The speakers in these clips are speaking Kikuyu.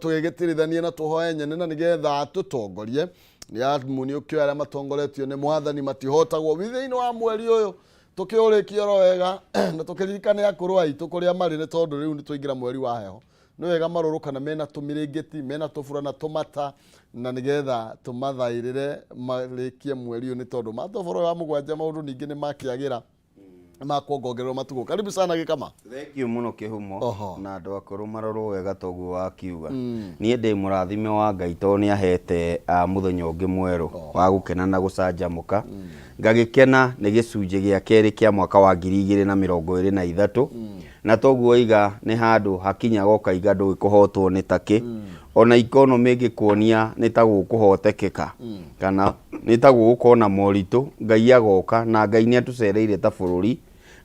Tũgĩgĩtirithanie na tũhoe nyene na nĩgetha atũtongorie. Nĩ amu nĩ ũkĩoĩ arĩa matongoretio nĩ Mwathani matihotagwo. Wi thĩinĩ wa mweri ũyũ tũkĩũrĩkie oro wega na tũkĩririkane akũrũ aitũ kũrĩa marĩ, nĩ tondũ rĩu nĩ twaingĩra mweri wa heho. Nĩ wega marũrũkana mena tũmĩrĩngĩti, mena tũburana tũmata, na nĩgetha tũmathaĩrĩre marĩkie mweri ũyũ, nĩ tondũ matoboro wa mũgwanja maũndũ ningĩ nĩ makĩagĩra makuongongererwo matukũ. Karibu sana, Gĩkama. Thank you mũno, Kĩhumo. Oho. Na andũ akũrũ marorwo wega toguo wakiuga. Niĩ ndĩ mũrathime wa Ngai tondũ nĩ ahete mũthenya ũngĩ mwerũ wa gũkena na gũcanjamũka. Ngagĩkena nĩ gĩcunjĩ gĩa kerĩ kĩa mwaka wa 2023. Na toguo oiga, nĩ handũ hakinyaga ũkaiga ndũĩ kũhotwo nĩ takĩ. Ona economy ĩngĩkuonia nĩ ta gũkũhotekeka kana nĩ ta gũgũkorwo na moritũ, Ngai agoka na Ngai nĩ atũcereire ta bũrũri,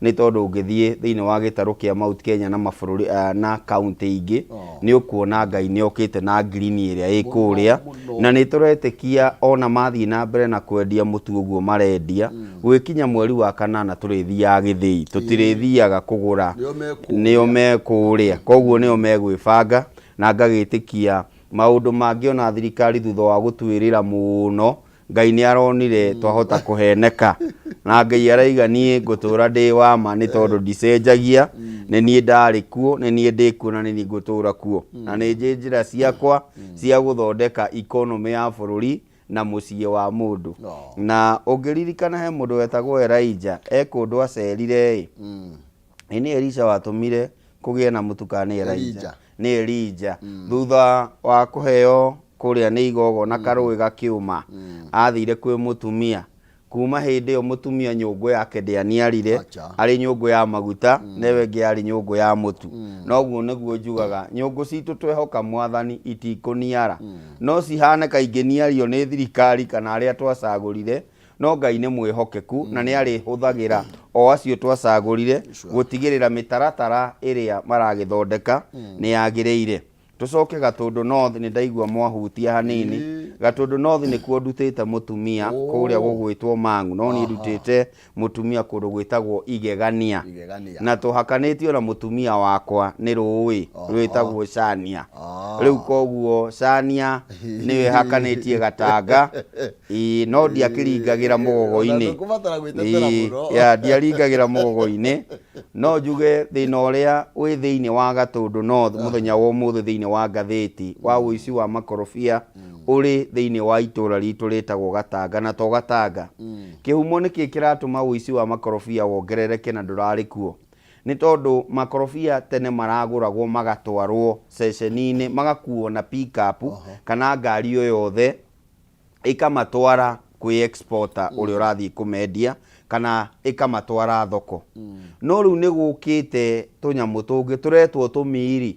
nĩ tondũ ũngĩthiĩ thĩinĩ wa gĩtarũ kĩa Mount Kenya na mabũrũri na kaunti ingĩ, nĩ ũkuona Ngai nĩ okĩte na ngirini ĩrĩa ĩ kũrĩa. Na nĩ tũretĩkia ona mathiĩ na mbere na kwendia mũtu ũguo marendia, gwĩkinya mweri wa kanana tũrĩthiaga gĩthĩi, tũtirĩthiaga kũgũra. Nĩo mekũrĩa. Nĩo mekũrĩa, koguo nĩo megwĩbanga. Na ngagĩtĩkia maũndũ mangĩ ona thirikari thutha wa gũtuĩrĩra mũno, Ngai nĩ aronire twahota kũheneka, na Ngai araiga niĩ ngũtũra ndĩ wa ma, nĩ tondũ ndicenjagia. Nĩ niĩ ndarĩ kuo, nĩ niĩ ndĩ kuo, na nĩ niĩ ngũtũra kuo, na nĩ njĩ njĩra ciakwa cia gũthondeka economy ya bũrũri na mũciĩ wa mũndũ. Na ũngĩririkana he mũndũ wetagwo Elijah, e kũndũ acerire ĩ nĩ Elisha watũmire kũgĩe na mũtu kana nĩ Elijah? Elijah. Nĩ Elijah. Thutha wa kũheo kũrĩa nĩ igogo na karũĩ gakĩũma, athire kwĩ mũtumia. Kuma hĩndĩ ĩyo mũtumia nyũngũ yake ndĩaniarire. Acha. Arĩ nyũngũ ya maguta na ĩyo ĩngĩ yarĩ nyũngũ ya mũtu. Noguo nĩguo njugaga, nyũngũ citũ twehoka Mwathani itikũniara. No cihane kaingĩniario nĩ thirikari kana arĩa twacagũrire, no Ngai nĩ mwĩhokeku na nĩ arĩhũthagĩra o acio twacagũrire gũtigĩrĩra mĩtaratara ĩrĩa maragĩthondeka nĩ yagĩrĩire. Tũcoke Gatũndũ North, nĩ ndaigua mwahutia hanini. Gatũndũ North nĩkuo ndutĩte mũtumia kũrĩa gũgwĩtwo Mang'u, no niĩ ndutĩte mũtumia kũndũ gwĩtagwo Igegania. Igegania. Na tũhakanĩtio na mũtumia wakwa nĩ rũĩ rwĩtagwo Cania. Rĩu koguo Cania nĩyo ĩhakanĩtie Gatanga. Ĩĩ, no ndiakĩringagĩra mũgogo-inĩ. Ona ndũkũbatara gwĩtetera Ĩĩ, mũno. ya ndiaringagĩra mũgogo-inĩ, no njuge thĩna ũrĩa wĩ thĩinĩ wa Gatũndũ North mũthenya wa ũmũthĩ thĩinĩ wa ngathĩti wa ũici wa makorobia ũrĩ thĩinĩ wa itũra ritũ rĩtagwo Gatanga, na to Gatanga. Kĩhumo nĩkĩ kĩratũma ũici wa makorobia wongerereke na ndũrarĩ kuo? Nĩ tondũ makorobia tene maragũragwo magatwarwo ceceni-inĩ, magakuo na pick-up kana ngari o yothe, ĩkamatwara kwĩ exporter ũrĩa ũrathiĩ kũmendia kana ĩkamatwara thoko. No rĩu nĩ gũkĩte tũnyamũ tũngĩ tũretwo tũmiri.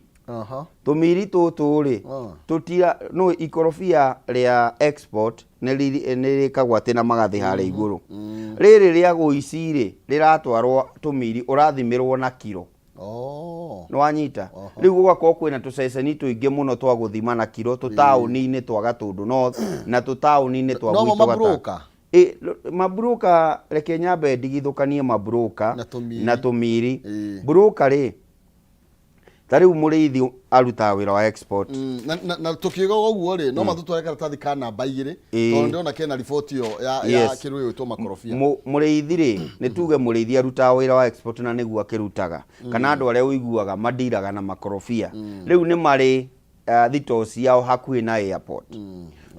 Tũmiri tũtũ rĩ, tũtira no ikorobia rĩa export nĩ rĩkagwo atĩ na magathĩ harĩa igũrũ. Rĩrĩ rĩa gũici rĩ, rĩratwarwo tũmiri, ũrathimĩrwo na kiro. Nĩ wanyita? Rĩu gũgakorwo kwĩna tũceceni tũingĩ mũno twa gũthima na kiro tũtaũni-inĩ twa Gatũndũ North na tũtaũni-inĩ twa Nomo gwitũ Gatanga. mabroka. Ĩ, mabroka, reke nyambe ndigithũkanie mabroka Na tũmiri. Na tũmiri. Broker rĩ, ta rĩu mũrĩithi arutaga wĩra wa export. Na tũkiuga ũguo rĩ, no matũtware karatathi ka namba 2, tondũ ndĩrona kena riboti ĩyo ya kĩrũĩ gwĩtwo makorobia. Mũrĩithi rĩ, nĩ tuge mũrĩithi arutaga wĩra wa export na nĩguo akĩrutaga, kana andũ arĩa ũiguaga mandiraga na makorobia rĩu nĩ marĩ thitoo ciao hakuhĩ na airport,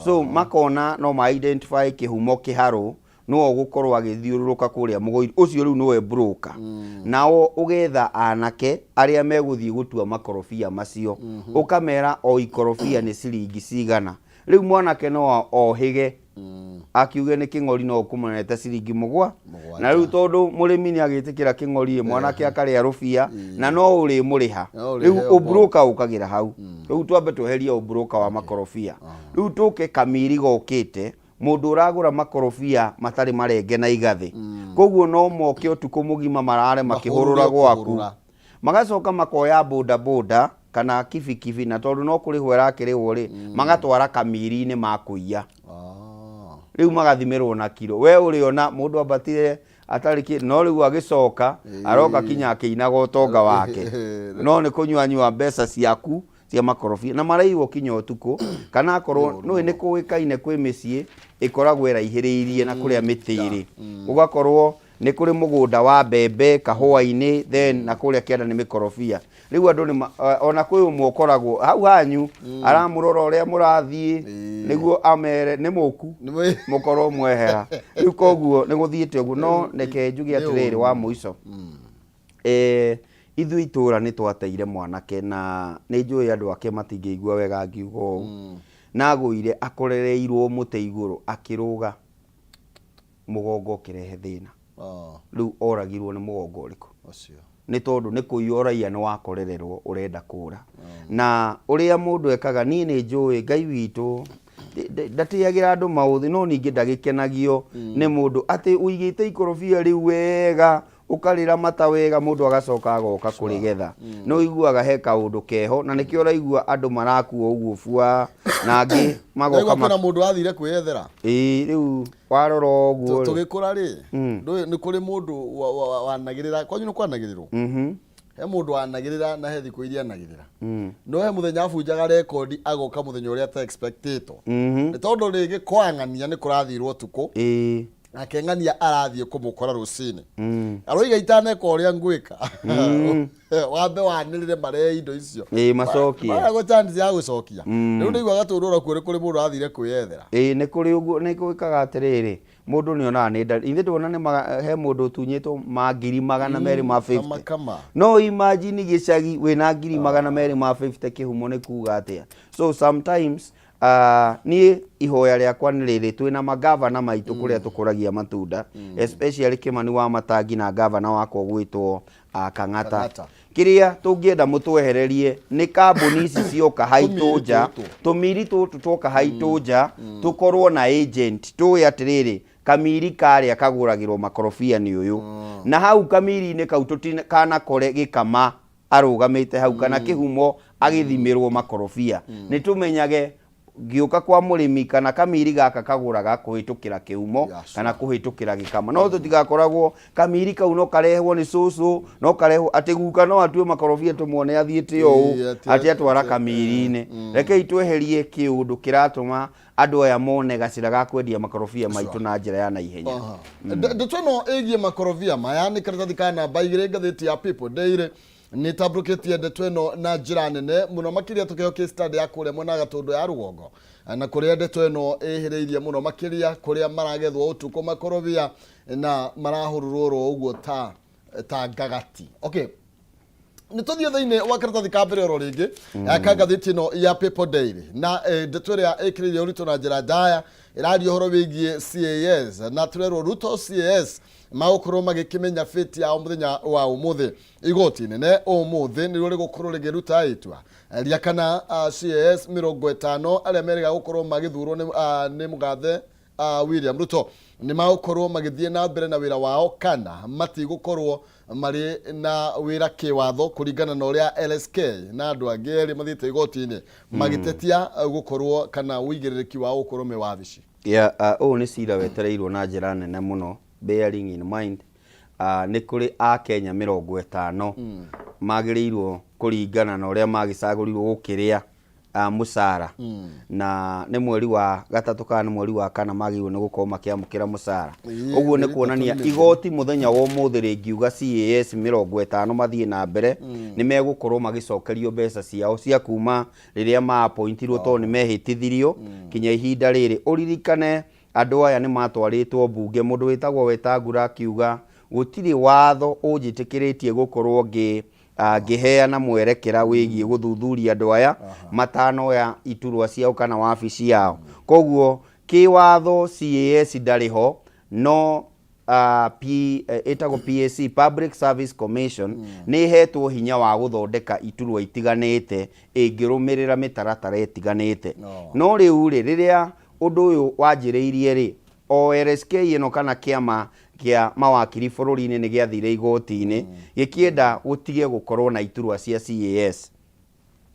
so makona no ma identify kĩhumo kĩharũ nĩwe ũgũkorwo agĩthiũrũrũka kũrĩa mũgũi ũcio, rĩu nĩwe broker. Nao ũgetha anake arĩa megũthiĩ gũtua makorobia macio, ũkamera o ikorobia nĩ ciringi cigana. Rĩu mwanake no ohĩge akiuge nĩ kĩng'ori, no ũkũmũnete ciringi mũgwa. Mũgwanja. Na rĩu tondũ mũrĩmi nĩ agĩtĩkĩra kĩng'ori ĩ, mwanake akarĩa rũbia na no ũrĩmũrĩha. No rĩu ũrĩheo. Ũbroka ũkagĩra hau. Rĩu twambe tweherie ũbroka wa makorobia, rĩu tũke kamiri gokĩte, mũndũ ũragũra makorobia matarĩ marenge na igathĩ, koguo no moke ũtukũ mũgima marare makĩhũrũra Mahũrũre o gwaku. kũhũrũra. Magacoka makoya boda boda kana kibikibi, na tondũ no kũrĩhwo ĩrakĩrĩhwo rĩ, magatwara kamiri-inĩ makũiya. Rĩu magathimĩrwo na kiro. We ũrĩona mũndũ ambatire atarĩ kĩ, no rĩu agĩcoka aroka kinya akĩinaga ũtonga wake, no nĩ kũnyuanyua mbeca ciaku. Cia makorobia na maraiywo kinya ũtukũ, kana akorwo nũĩ nĩ kũĩkaine kwĩ mĩciĩ ĩkoragwo ĩraihĩrĩirie na kũrĩa mĩtĩ ĩrĩ, gũgakorwo nĩ kũrĩ mũgũnda wa mbembe kahũa-inĩ, then na kũrĩa kĩanda nĩ mĩkorobia. Rĩu andũ nĩ ona kwĩ ũmwe ũkoragwo hau hanyu aramũrora ũrĩa mũrathiĩ nĩguo amere nĩ mũku mũkorwo mwehera. Rĩu koguo nĩ gũthiĩte ũguo, no reke njuge atĩrĩrĩ wa mũico, ithuĩ itũra nĩ twateire mwanake, na nĩ njũĩ andũ ake matingĩigua wega ngiuga ũũ, na agũire akorereirwo mũtĩ igũrũ akĩrũga, mũgongo ũkĩrehe thĩna. Rĩu oragirwo nĩ mũgongo ũrĩkũ? Ũcio. Nĩ tondũ nĩ kũiywo ũraiya, nĩ wakorererwo ũrenda kũra. Na ũrĩa mũndũ ekaga, niĩ nĩ njũĩ Ngai witũ ndatĩagĩra andũ maũthĩ, no ningĩ ndagĩkenagio nĩ mũndũ atĩ ũigĩte ikorobia rĩu wega, ũkarĩra mata wega, mũndũ agacoka agoka kũrĩgetha. Nĩ ũiguaga he kaũndũ keho, na nĩkĩo ũraigua andũ marakua ũguo bua, na angĩ magoka. Ndaigua kwĩna mũndũ wathire kwĩyethera. Ĩĩ, rĩu warora ũguo rĩ. Tũgĩkũra rĩ, ndũĩ nĩ kũrĩ mũndũ wanagĩrĩra kwanyu, nĩ kwanagĩrĩrwo. He mũndũ wanagĩrĩra na he thikũ iria anagĩrĩra, no he mũthenya abunjaga rekondi, agoka mũthenya ũrĩa ata expectĩtwo, nĩ tondũ rĩngĩ kwang'ania nĩ kũrathirwo ũtukũ, nake ng'ania arathiĩ kũmũkora rũcinĩ, aroiga itaneka ũrĩa ngwĩka, wambe wanĩrĩre marehe indo icio. Ĩĩ, macokie. Maragwo chance ya gũcokia. Rĩu ndaigua gatũndũ orakuo nĩ kũrĩ mũndũ athire kwĩyethera. Ĩĩ, nĩ kũrĩ ũguo, nĩ gwĩkaga atĩrĩrĩ, mũndũ nĩ onaga nĩ ndari ithe ndona nĩ he mũndũ ũtunyĩtwo ma 250,000. Kama kama. No imagine gĩcagi wĩna 250,000, kĩhumo nĩ kuga atĩa? So sometimes niĩ ihoya rĩakwa nĩ rĩrĩ, twĩna magavana maitũ kũrĩa tũkũragia matunda, especially Kĩmani wa Matangi na gavana wakwa gwĩtwo Kang'ata. Kang'ata. Kĩrĩa tũngĩenda mũtwehererie nĩ kambuni ici cioka haitũ Tũmiri nja, tũtũ. Tũmiri tũtũ twoka haitũ nja, tũkorwo na agent, tũĩ atĩrĩrĩ, kamiri karĩa kagũragĩrwo makorobia nĩ ũyũ, na hau kamiri-inĩ kau tũtikanakore gĩkama arũgamĩte hau kana kĩhumo agĩthimĩrwo makorobia. Nĩ tũmenyage ngĩũka kwa mũrĩmi kana kamiri gaka kagũraga kũhĩtũkĩra kĩhumo kana kũhĩtũkĩra gĩkama, no tũtigakoragwo kamiri kau no karehwo nĩ cũcũ, no karehwo atĩ guka no atue makorobia tũmwone athiĩte ũũ atĩ atwara kamiri-inĩ. Rekei tweherie kĩũndũ kĩratũma andũ aya mone gacĩra ga kwendia makorobia maitũ na njĩra ya naihenya. Ndeto ĩno ĩgiĩ makorobia maya nĩ karatathi ka namba 2 ngathĩti ya People Daily nĩ tambũrũkĩtie ndeto ĩno na njĩra nene mũno makĩria, tũkĩheo case study ya kũrĩa mwena wa Gatũndũ ya rũgongo, na kũrĩa ndeto ĩno ĩhĩrĩirie mũno makĩria, kũrĩa maragethwo ũtukũ makorobia na marahũrũrwo oro ũguo ta ngagati. Okay, nĩ tũthiĩ thĩinĩ wa karatathi ka mbere oro rĩngĩ ka ngathĩti ĩno ya People Daily, na ndeto ĩrĩa ĩkĩrĩire ũritũ na njĩra ndaya ĩraria ũhoro wĩgiĩ CAS, na tũrerwo Ruto CAS magũkorwo magĩkĩmenya fate yao mũthenya wa ũmũthĩ. Igoti inene ũmũthĩ nĩrĩo rĩgũkorwo rĩkĩruta itua rĩa kana CAS 50 arĩa merĩga gũkorwo magĩthurwo nĩ mũgathe William Ruto nĩ magũkorwo magĩthiĩ na mbere na wĩra wao kana matigũkorwo marĩ na wĩra kĩwatho, kũringana na ũrĩa LSK na andũ angĩ erĩ mathiĩte igoti-inĩ magĩtetia gũkorwo kana ũigĩrĩrĩki wao gũkorwo me wabici. Yeah, ũyũ nĩ cira wetereirwo na njĩra nene mũno, bearing in mind nĩ kũrĩ akenya 50 magĩrĩirwo kũringana na ũrĩa magĩcagũrirwo gũkĩrĩa mũcara, na nĩ mweri wa gatatũ kana nĩ mweri wa kana magĩrĩirwo nĩ gũkorwo makĩamũkĩra mũcara. Ũguo nĩ mweri kuonania 3 nĩ igoti mũthenya wa ũmũthĩ rĩngiuga CAS 50 mathiĩ na mbere, nĩ megũkorwo magĩcokerio mbeca ciao cia kuma rĩrĩa ma-appointirwo, tondũ nĩ mehĩtithirio kinya ihinda rĩrĩ. Ũririkane andũ aya nĩ matwarĩtwo mbunge, mũndũ wĩtagwo Wetangula akiuga gũtirĩ watho ũnjĩtĩkĩrĩtie gũkorwo ngĩheana mwerekera wĩgiĩ gũthuthuria andũ aya matanoya iturwa ciao kana wabici yao. Koguo kĩwatho CAS ndarĩ ho, no ĩtagwo PSC, Public Service Commission, nĩ ĩhetwo hinya wa gũthondeka iturwa itiganĩte ĩngĩrũmĩrĩra mĩtaratara ĩtiganĩte. No rĩu rĩ, rĩrĩa ũndũ ũyũ wanjĩrĩirie rĩ, o LSK ĩno kana kĩama kĩa mawakiri bũrũri-inĩ nĩ gĩathire igoti-inĩ gĩkĩenda gũtige gũkorwo na iturwa cia CAS,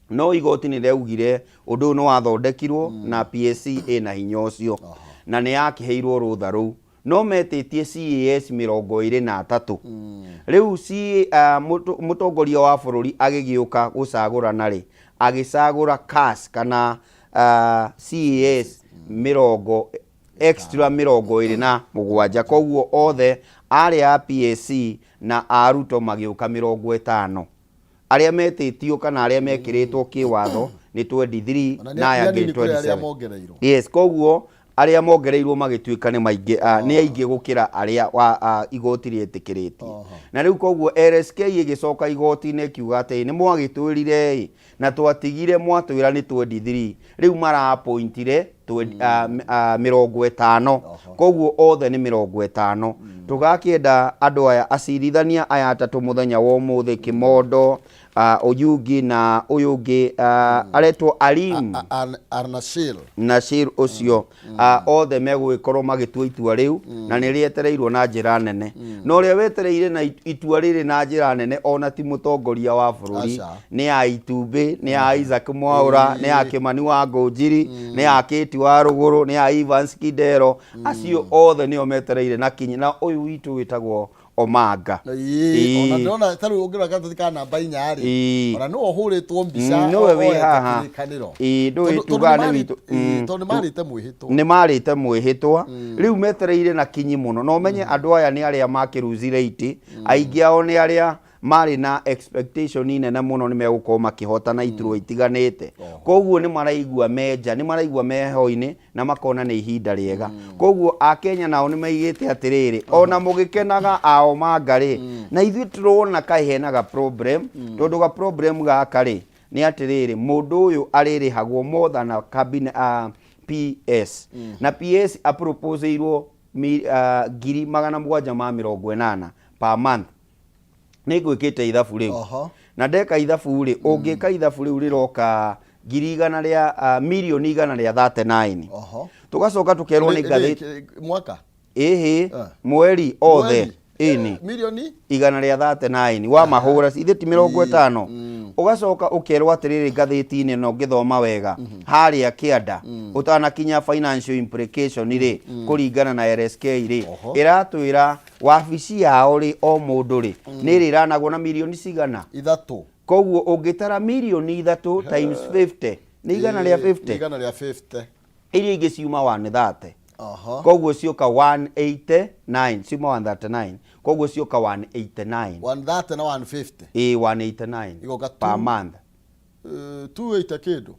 no igoti nĩ rĩaugire ũndũ ũyũ nĩ wathondekirwo na PSC ĩna hinya ũcio na nĩ yakĩheirwo rũtha rũu, no metĩtie CAS 23. Rĩu mũtongoria wa bũrũri agĩgĩũka gũcagũrana rĩ, Agĩcagũra CAS kana CAS mĩrongo extra 27. Koguo othe arĩa a PSC na a Ruto magĩũka 50, arĩa metĩtio kana arĩa mekĩrĩtwo kĩwatho nĩ 23. Ona Na aya nĩ angĩ anini kũrĩ arĩa 27. Mongereirwo. Yes, koguo arĩa mongereirwo magĩtuĩka nĩ maingĩ, nĩ aingĩ gũkĩra arĩa wa igoti rĩetĩkĩrĩtie. Na rĩu koguo LSK ĩgĩcoka igoti-inĩ ĩkiuga atĩ nĩ mwagĩtwĩrire ĩ na twatigire mwatwĩra nĩ 23, rĩu marapointire 50, koguo othe nĩ 50. Tũgakĩenda andũ aya acirithania aya atatũ mũthenya wa ũmũthĩ, Kimondo, Oyugi na ũyũ ũngĩ aretwo Alim Arnashil. Nashir ũcio, othe megũgĩkorwo magĩtua itua rĩu na nĩ rĩetereirwo na njĩra nene. Na ũrĩa wetereire na itua rĩrĩ na njĩra nene ona ti mũtongoria wa bũrũri. Aca. Nĩ ya Itumbĩ, nĩ ya Isaac Mwaũra, nĩ ya Kĩmani wa Ngũnjiri, nĩ ya Kĩti wa Rũgũrũ, nĩ ya Evans Kidero. Acio othe nĩo metereire na kinyi, na ũyũ witũ wĩtagwo Omanga. Ĩĩ, ona ndĩrona ta rĩu ũngĩrora karatathi ka namba 4 rĩ, ona nĩwe ũhũrĩtwo mbica Nĩwe wĩ oete haha. kĩrĩkanĩro. Ndũĩ Tondũ tugaga nĩ witũ. Tondũ nĩ marĩte mwĩhĩtwa. Nĩ marĩte mwĩhĩtwa. Rĩu metereire na kinyi mũno, na ũmenye andũ aya nĩ arĩa makĩruzire itĩ, aingĩ ao nĩ arĩa marĩ na expectation nene mũno nĩ megũkorwo makĩhotana iturwa itiganĩte. Koguo nĩ maraigua menja, nĩ maraigua meho-inĩ na makona nĩ ihinda rĩega. Koguo akenya nao nĩ maigĩte atĩrĩrĩ, ona mũgĩkenaga ao manga rĩ, na ithuĩ tũrona kaĩ hena ga problem, tondũ ga problem gaka rĩ nĩ atĩrĩrĩ, mũndũ ũyũ arĩrĩhagwo more than a cabinet, PS, na PS aproposeirwo 780,000 per month. Nĩ ngwĩkĩte ithabu rĩu. Na ndeka ithabu rĩ, ũngĩka ithabu rĩu rĩroka ngiri igana rĩa mirioni 139. Tũgacoka tũkerwo nĩ ngathĩti Mwaka? Ĩhĩ. Ah. Mweri othe. Mweri? Ĩni. Mirioni 139 wa mahũra ithe ti 50. Ũgacoka ũkerwo atĩrĩrĩ, ngathĩti-inĩ ĩno ũngĩthoma wega harĩa kĩanda ũtanakinya financial implication rĩ, kũringana na LSK rĩ, ĩratwĩra wabici yao rĩ, o mũndũ rĩ, nĩ ĩrĩranagwo na mirioni cigana? 3. Koguo ũngĩtara mirioni 3 times 50 nĩ igana rĩa 50. 150. Iria ingĩ ciuma 130. Koguo cioka 189, ciuma 139, koguo cioka 189. 130 na 150. Ĩ, 189. Igoka per month. 280 kĩndũ.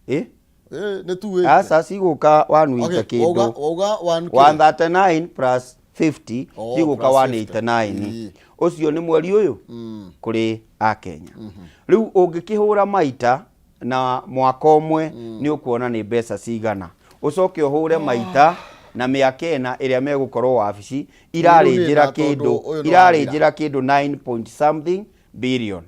Ĩ. Nĩ 280. Aca, cigũka 180 Okay, wauga kĩndũ. Wauga 1 139 plus 50 Oh, cigũka plus 50. 189. Ĩ. Ũcio nĩ mweri ũyũ kũrĩ akenya. Rĩu ũngĩkĩhũra maita na mwaka ũmwe nĩ ũkuona nĩ mbeca cigana, ũcoke ũhũre maita na mĩaka 4 ĩrĩa megũkorwo wabici, irarĩnjĩra Rĩu nĩ kĩndũ tondũ ũyũ nĩ irarĩnjĩra kĩndũ 9 point something billion.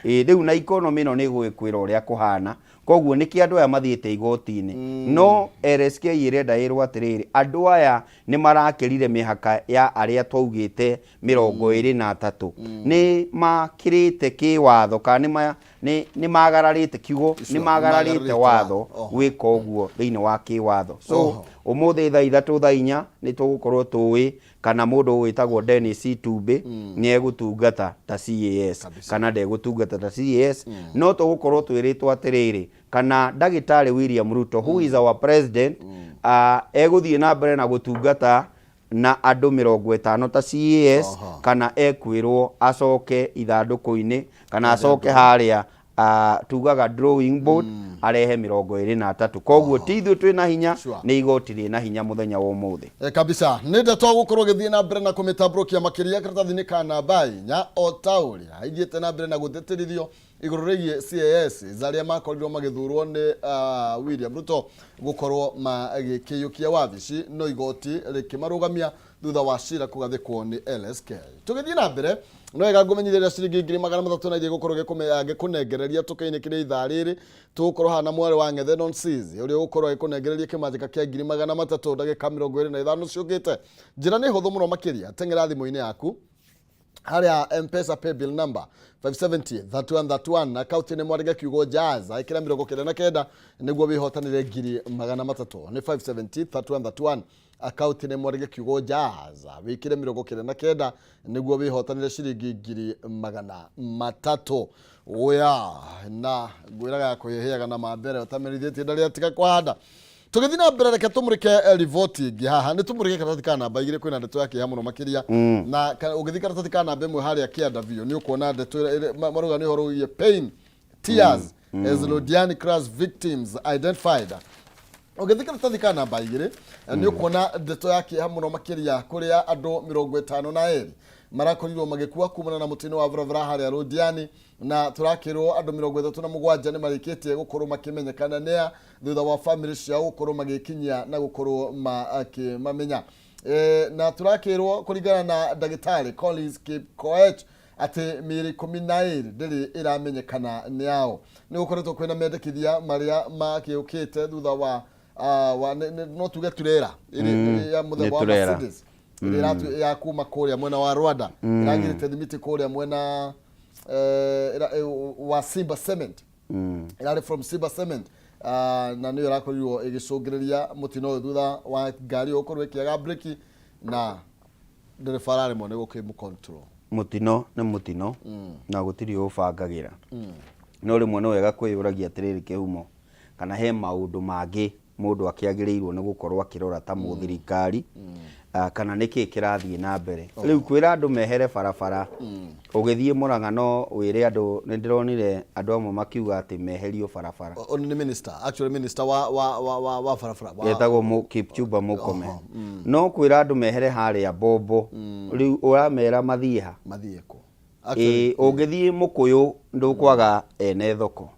Ĩ, rĩu na economy ĩno nĩ ĩgũgĩkwĩra ũrĩa kũhana. Koguo nĩkĩ andũ aya mathiĩte igoti-inĩ? No LSK ĩrenda ĩrwo atĩrĩrĩ, andũ aya nĩ marakĩrire mĩhaka ya arĩa twaugĩte 23, nĩ makĩrĩte kĩwatho kana nĩ magararĩte kiugo, nĩ magararĩte nĩ magararĩte watho watho. gwĩka ũguo thĩinĩ wa kĩwatho. So ũmũthĩ thaa 3, thaa 4 nĩ tũgũkorwo tũĩ kana mũndũ wĩtagwo Dennis Itumbĩ nĩ egũtungata ta CAS kana ndegũtungata ta CAS. No tũgũkorwo twĩrĩtwo atĩrĩrĩ, kana ndagĩtarĩ William Ruto, who is our president, egũthiĩ na mbere na gũtungata na andũ 50 ta CAS kana ekwĩrwo acoke ithandũkũ-inĩ kana acoke harĩa tugaga drawing board arehe 23. Koguo ti ithuĩ twĩna hinya, nĩ igoti rĩna hinya mũthenya wa ũmũthĩ. Kabisa, nĩ ndeto gũkorwo gĩthiĩ na mbere na kũmĩtambũrũkia makĩria karatathi-inĩ ka namba 4, o ta ũrĩa ithiĩte na mbere na gũtĩtĩrithio igũrũ rĩgiĩ CAS arĩa makorirwo magĩthurwo nĩ William Ruto gũkorwo magĩkĩiyũkia wabici, no igoti rĩkĩmarũgamia thutha wa cira kũgathĩkwo nĩ LSK. Tũgĩthiĩ na mbere, no wega ngũmenyithĩria ciringi 300,000 na iria gũkorwo gĩkũnengereria tũkĩinĩ kĩrĩa ithaa rĩrĩ tũgũkorwo haha na mwarĩ wa Ng'ethe Non Seas ũrĩa ũgũkorwo agĩkũnengereria kĩmanjĩka kĩa 300,000 ndagĩka 25 ciũkĩte. Njĩra nĩ hũthũ mũno makĩria, teng'era thimũ-inĩ yaku harĩa Mpesa paybill number 570 3131 na akaunti nĩ mwandĩke kiugo Jazz, ĩkĩra 99 nĩguo wĩhotanĩre 300,000. Nĩ 570 3131. Akaunti-inĩ mwandĩke kiugo Jaza, wĩkĩre 99 nĩguo wĩhotanĩre ciringi 300,000. Oya na ngwĩraga ya kũhĩhĩaga na ma mbere ũtamenyithĩtie ndarĩ atiga kũhanda. Tũgĩthiĩ na mbere, reke tũmũrĩke riboti ĩngĩ haha. Nĩ tũmũrĩke karatathi ka namba 2, kwĩna ndeto ya kĩeha mũno makĩria. Na ũngĩthiĩ karatathi ka namba 1 harĩa kĩanda biũ, nĩ ũkuona ndeto marauga nĩ ũhoro wĩgiĩ pain tears as Londiani crash victims identified. Ũngĩthiĩ karatathi ka namba 2, nĩ ũkuona ndeto ya kĩeha mũno makĩria, kũrĩa andũ 52 marakorirwo magĩkua kumana na mũtino wa barabara harĩa Londiani, na tũrakĩrwo andũ 37 nĩ marĩkĩtie gũkorwo makĩmenyekana nĩa thutha wa famĩlĩ ciao gũkorwo magĩkinyia na gũkorwo makĩmamenya. Na tũrakĩrwo kũringana na ndagĩtarĩ Collins Kipkoech atĩ mĩĩrĩ 12 ndĩrĩ ĩramenyekana nĩ ao. Nĩ gũkoretwo kwĩna mendekithia marĩa makĩũkĩte thutha wa no tuge turera ya mũthemba wa Turera. Mercedes ĩrĩa ya kuma kũrĩa mwena wa Rwanda ĩragirĩte thimiti kũrĩa mwena wa Simba Cement, ĩrarĩ from Simba Cement, na nĩyo ĩrakorirwo ĩgĩcũngĩrĩria mũtino ũyũ thutha wa ngari ĩyo gũkorwo ĩkĩaga breki na ndereba araremwo nĩ gũkĩmũ control. Mũtino nĩ mũtino na gũtirĩ ũbangagĩra, no rĩmwe nĩ wega kwĩyũragia atĩrĩrĩ, kĩhumo kana he maũndũ mangĩ mũndũ akĩagĩrĩirwo nĩ gũkorwo akĩrora ta mũthirikari, kana nĩkĩ kĩrathiĩ na mbere. Rĩu kwĩra andũ mehere barabara ũgĩthiĩ Mũrang'a, no wĩre andũ, nĩ ndĩronire andũ amwe makiuga atĩ meherio barabara. O nĩ minister, actually minister wa barabara wa Etagwo Kipchumba Murkomen. No kwĩra andũ mehere harĩa Bombo, rĩu ũramera mathiĩ ha? Mathiĩ kũ? Ĩĩ, ũngĩthiĩ Mũkũyũ ndũkwaga ene thoko,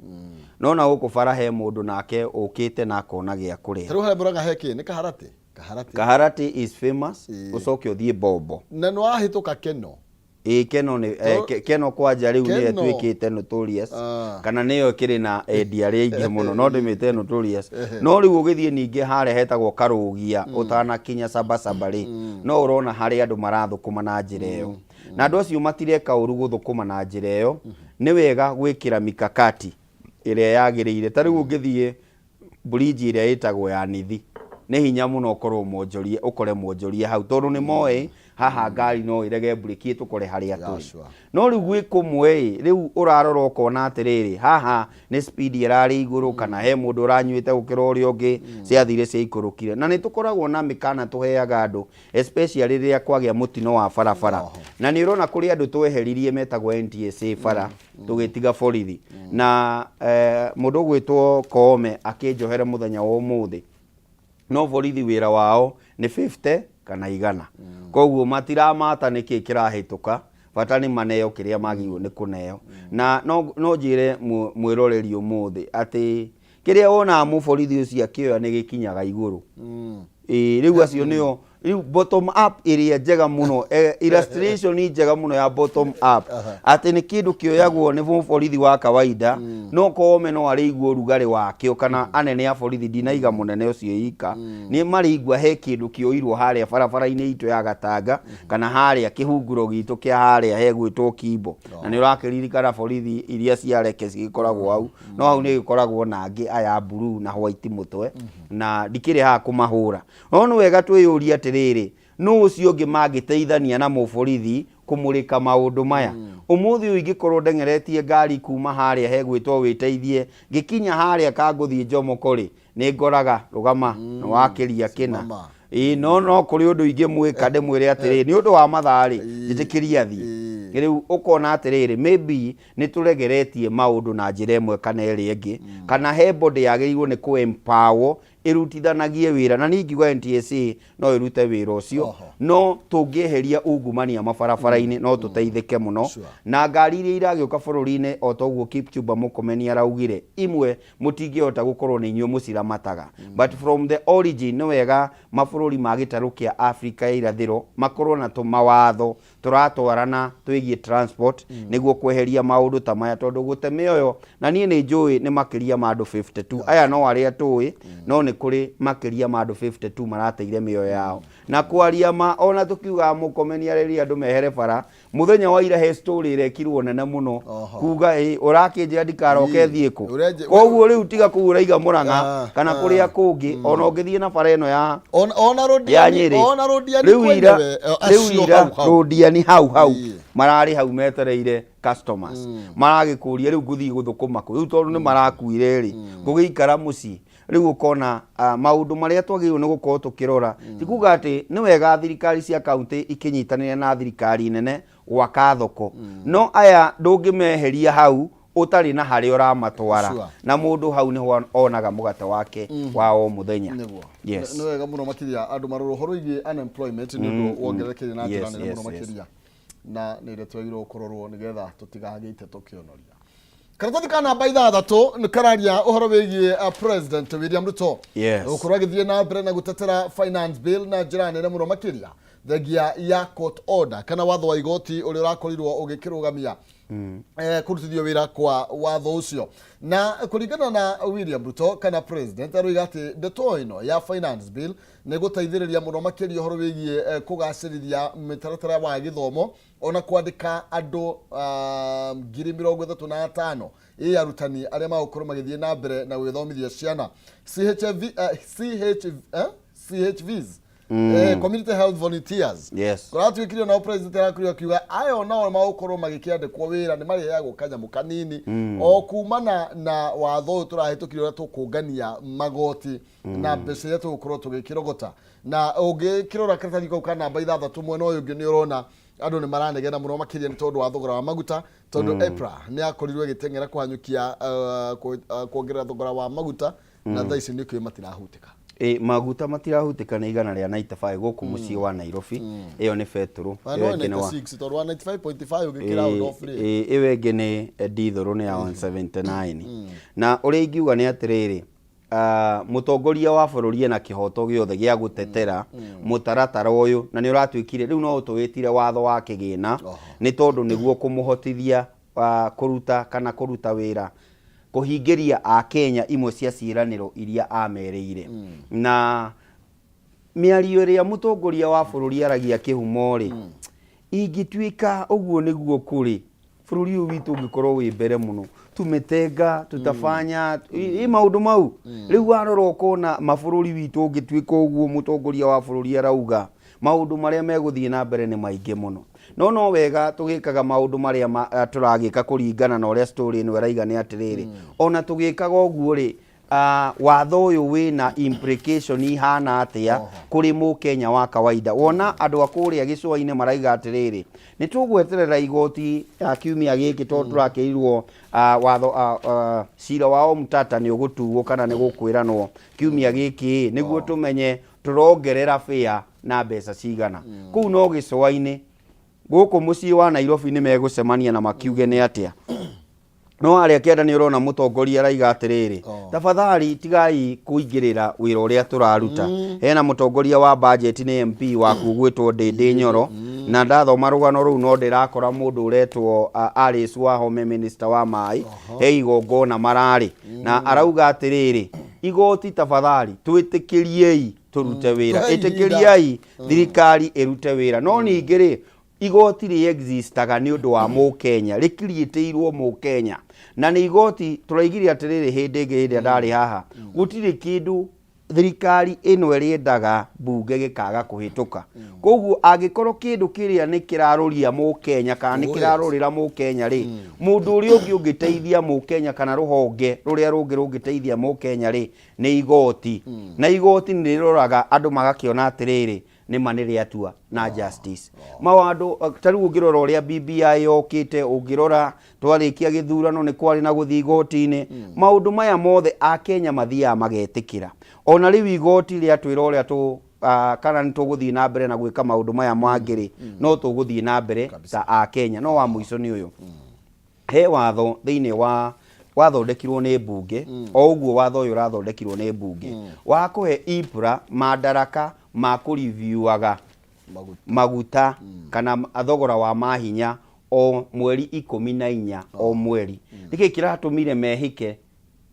no na gũkũ bara he mũndũ nake ũkĩte na akona gĩa kũrĩa. Tarĩu harĩa Mũrang'a he kĩ? Nĩ Kaharati, Kaharati. Kaharati is famous. Ũcoke ũthiĩ Bombo. Na nĩ wahĩtũka Keno. Ĩĩ, Keno nĩ Keno kwanja rĩu nĩyo Keno. ĩtuĩkĩte notorious, kana nĩyo ĩkĩrĩ na endia arĩa aingĩ mũno, no ndĩmĩte notorious. No rĩu ũgĩthiĩ ningĩ harĩa hetagwo Karũgia, ũtanakinya Sabasaba rĩ, no ũrona harĩa andũ marathũkũma na njĩra ĩyo, na andũ acio matireka ũru gũthũkũma na njĩra ĩyo. Nĩ wega gwĩkĩra mikakati ĩrĩa yagĩrĩire. Ta rĩu ũngĩthiĩ bridge ĩrĩa ĩtagwo ya Nithi, nĩ hinya mũno ũkorwo mwonjoria, ũkore mwonjoria hau, tondũ nĩ moĩ haha ngari no ĩrege mburĩki ĩtũkore harĩa tũrĩ. No rĩu gwĩ kũmwe ĩ, rĩu ũrarora ũkona atĩrĩrĩ, haha nĩ speed ĩrarĩ igũrũ, kana he mũndũ ũranyuĩte gũkĩra ũrĩa ũngĩ, ciathire ciaikũrũkire. Na nĩ tũkoragwo na mĩkana tũheaga andũ, especially rĩrĩa kwagĩa mũtino wa barabara. Na nĩ ũrona kũrĩ andũ tweheririe metagwo NTSA bara, tũgĩtiga borithi. Na mũndũ ũgwĩtwo Koome akĩnjohere mũthenya wa ũmũthĩ, no borithi wĩra wao nĩ 50 kana 100, koguo matiramata nĩkĩ kĩrahĩtũka, bata nĩ maneo kĩrĩa magĩrĩirwo nĩ kũneo. Na no njĩre mwĩroreri ũmũthĩ atĩ kĩrĩa wonaga mũborithi ũcio akĩoya nĩ gĩkinyaga igũrũ. Ĩĩ, rĩu acio nĩo rĩu bottom up ĩrĩa njega mũno, illustration njega mũno ya bottom up, atĩ nĩ kĩndũ kĩoyagwo nĩ mũborithi wa kawaida, no Koome no arĩigua ũrugarĩ wakĩo, kana anene a borithi, ndinaiga mũnene ũcio ika, nĩ marĩigua he kĩndũ kĩoirwo harĩa barabara-inĩ itũ ya Gatanga, kana harĩa kĩhunguro gitũ kĩa harĩa hegwĩtwo Kimbo. Na nĩ ũrakĩririkana borithi iria cia reke cigĩkoragwo hau, no hau nĩ gĩkoragwo na angĩ aya blue na white mũtwe, na ndikĩrĩ haha kũmahũra. No nĩ wega twĩyũrie atĩrĩrĩ, nũ ũcio ũngĩ mangĩteithania na mũborithi kũmũrĩka maũndũ maya? Ũmũthĩ ũyũ ingĩkorwo ndeng'eretie ngari kuma harĩa hegwĩtwo wĩteithie, ngĩkinya harĩa kangũthiĩ Njomoko rĩ, nĩ ngoraga rũgama nĩ wakĩria kĩna. Simama. Ĩĩ, no kũrĩ ũndũ ingĩmwĩka ndĩmwĩre atĩrĩrĩ, nĩ ũndũ wa mathaa rĩ, njĩtĩkĩria athiĩ. Rĩu ũkona atĩrĩrĩ, maybe nĩ tũregeretie maũndũ na njĩra ĩmwe kana ĩrĩa ĩngĩ, kana he body yagĩrĩirwo nĩ kũ empower ĩrutithanagie wĩra. Na niĩ ingiuga NTSA no ĩrute wĩra ũcio. No tũngĩeheria ungumania mabarabara-inĩ, no tũteithĩke mũno. Na ngari iria iragĩũka bũrũri-inĩ, o ta ũguo Kipchumba Murkomen araugire, imwe mũtingĩhota gũkorwo nĩ inyuĩ mũciramataga, but from the origin nĩ wega mabũrũri ma gĩtarũ kĩa Afrika ya irathĩro makorwo na tũmawatho tũratwarana twĩgiĩ transport, nĩguo kweheria maũndũ ta maya, tondũ gũte mĩoyo, na niĩ nĩ njũĩ nĩ makĩria ma andũ 52 aya, no arĩa tũĩ no nĩ kũrĩ makĩria ma andũ 52 marateire mĩoyo yao. Na kwaria ma ona tũkiugaga Mũrkomen arerire andũ mehere bara, Mũthenya wa ira he story ĩrekirwo nene mũno Oho. kuga ĩ ũrakĩnjĩra ndikaroke Ii, thiĩ kũ ũrenje- koguo rĩu tiga kũu ũraiga Mũrang'a Ah, kana ah. kũrĩa kũngĩ ona ũngĩthiĩ na bara ĩno ya Ona ona ya rũndiani Nyĩrĩ ona rũndiani rĩu ira kwenyewe eh, rĩu acio ira hau hau. rũndiani hau hau Ii. mararĩ hau metereire customers maragĩkũria rĩu ngũthiĩ gũthũkũma kũ rĩu tondũ nĩ marakuire rĩ ngũgĩikara mũciĩ Rĩu ũkona maũndũ marĩa twagĩrĩirwo nĩ gũkorwo tũkĩrora ti kuga atĩ nĩ wega thirikari cia kauntĩ ikĩnyitanĩra na thirikari nene gwaka thoko no aya ndũngĩmeheria hau ũtarĩ na harĩa ũramatwara Sure. na mũndũ hau nĩho onaga mũgate wake wa o mũthenya. Nĩguo. Yes. Nĩ wega mũno makĩria andũ marora ũhoro wĩgiĩ unemployment nĩ ũndũ wongererekeire na njĩra nene mũno makĩria na nĩ ĩrĩa twagĩrĩirwo kũrorwo nĩgetha tũtigagĩite tũkĩonoria. Karatathi ka namba ithathatũ nĩ kararia ũhoro wĩgiĩ President William Ruto gũkorwo agĩthiĩ na mbere na gũtetera finance bill na njĩra nene mũno makĩria thengia ya court order kana watho wa igoti ũrĩa ũrakorirwo ũgĩkĩrũgamia kũrutithio wĩra kwa watho ũcio. Na kũringana na William Ruto kana President aroiga atĩ ndeto ĩno ya finance bill nĩ gũteithĩrĩria mũno makĩria ũhoro wĩgiĩ kũgacĩrithia mĩtaratara wa gĩthomo ona kwandĩka andũ 35,000 ĩ arutani arĩa magũkorwo magĩthiĩ na mbere na gwĩthomithia ciana CHV, CH, CHVs community health volunteers. Kũratuĩkire nao president arakorirwo akiuga aya onao magũkorwo magĩkĩandĩkwo wĩra nĩ marĩheagwo kanyamũ kanini o kumana na watho ũyũ tũrahĩtũkire ũrĩa tũkũngania magoti na mbeca iria tũgũkorwo tũgĩkĩrogota. Na ũngĩkĩrora karatathi kau ka namba ithathatũ mwena ũyũ ũngĩ nĩ ũrona andũ nĩ maranegena mũno makĩria nĩ tondũ wa thogora wa maguta tondũ EPRA nĩ yakorirwo ĩgĩteng'era kũhanyũkia kuongerera thogora wa maguta na thaa ici nĩkĩo matirahutĩka. Ĩ, maguta matirahutĩka nĩ igana rĩa 95 gũkũ mũciĩ wa Nairobi. Ĩyo nĩ betũrũ. Na Ĩyo no ĩngĩ nĩ wa 96 tondũ wa 95.5 ũngĩkĩra out of rĩ. Ĩyo ĩngĩ nĩ ndithũrũ nĩ ya 179. Na ũrĩa ingiuga nĩ atĩrĩrĩ, mũtongoria wa bũrũri ena kĩhoto gĩothe gĩa gũtetera mũtaratara ũyũ na nĩ ũratuĩkire rĩu no tũwĩtire watho wa kĩgĩna nĩ tondũ nĩguo kũmũhotithia kũruta kana kũruta wĩra kũhingĩria Akenya imwe cia ciĩranĩro iria amerĩire. Na mĩario ĩrĩa mũtongoria wa bũrũri aragia kĩhumo rĩ, ingĩtuĩka ũguo nĩguo kũrĩ, bũrũri ũyũ witũ ũngĩkorwo wĩ mbere mũno. Tumetenga, tutafanya, ĩ maũndũ mau. Rĩu warora ũkona mabũrũri witũ ũngĩtuĩka ũguo mũtongoria wa bũrũri arauga, maũndũ marĩa megũthiĩ na mbere nĩ maingĩ mũno. No no wega tũgĩkaga maũndũ marĩa tũragĩka kũringana na ũrĩa story ĩno ĩraiga nĩ atĩrĩrĩ, ona tũgĩkaga ũguo rĩ, watho ũyũ wĩna implication ihana atĩa kũrĩ mũkenya wa kawaida. Wona andũ a kũrĩa gĩcũa-inĩ maraiga atĩrĩrĩ, nĩ tũgweterera igoti ya kiumia gĩkĩ tondũ tũrakĩrirwo watho cira wa Omtata nĩ ũgũtuo kana nĩ gũkwĩranwo kiumia gĩkĩ nĩguo tũmenye tũrongerera fare na mbeca cigana. Kũu no gĩcũa-inĩ, gũkũ mũciĩ wa Nairobi nĩ megũcemania na makiuge nĩ atĩa. No harĩa kĩanda nĩ ũrona mũtongoria araiga atĩrĩrĩ, tafadhali tigai kũingĩrĩra wĩra ũrĩa tũraruta. Hena mũtongoria wa budget nĩ MP waku ũgwĩtwo Ndĩndĩ Nyoro, na ndathoma rũgano rũu no ndĩrakora mũndũ ũretwo Alice Wahome minister wa maĩ, he igongona mararĩ na arauga atĩrĩrĩ, igoti tafadhali twĩtĩkĩriei tũrute wĩra, Tũhei ihinda. ĩtĩkĩriai thirikari ĩrute wĩra. No ningĩ rĩ, igoti rĩ existaga nĩ ũndũ wa mũkenya, rĩkiriĩtĩirwo mũkenya. Na nĩ igoti tũraigire atĩrĩrĩ hĩndĩ ĩngĩ hĩndĩ ĩrĩa ndarĩ haha, gũtirĩ kĩndũ thirikari ĩno ĩrĩendaga mbunge gĩkaga kũhĩtũka. Koguo angĩkorwo kĩndũ kĩrĩa nĩ kĩrarũria mũkenya kana nĩ kĩrarũrĩra mũkenya rĩ, mũndũ ũrĩa ũngĩ ũngĩteithia mũkenya kana rũhonge rũrĩa rũngĩ rũngĩteithia mũkenya rĩ, nĩ igoti. Na igoti nĩ rĩroraga andũ magakĩona atĩrĩrĩ, nĩ ma nĩ rĩatua na justice. Mawandũ, ta rĩu ũngĩrora ũrĩa BBI yokĩte, ũngĩrora twarĩkia gĩthurano nĩ kwarĩ na gũthiĩ igoti-inĩ. Maũndũ maya mothe Akenya mathiaga magetĩkĩra. Ona rĩu igoti rĩatwĩra ũrĩa kana nĩ tũgũthiĩ na mbere na gwĩka maũndũ maya mangĩ rĩ, no tũgũthiĩ na mbere ta Akenya. No wa mũico nĩ ũyũ. He watho thĩinĩ wa wathondekirwo nĩ mbunge, o ũguo watho ũyũ ũrathondekirwo nĩ mbunge, wa kũhe EPRA madaraka ma kũriviuaga maguta kana thogora wa mahinya o mweri 14 o mweri. Nĩkĩ kĩratũmire mehĩke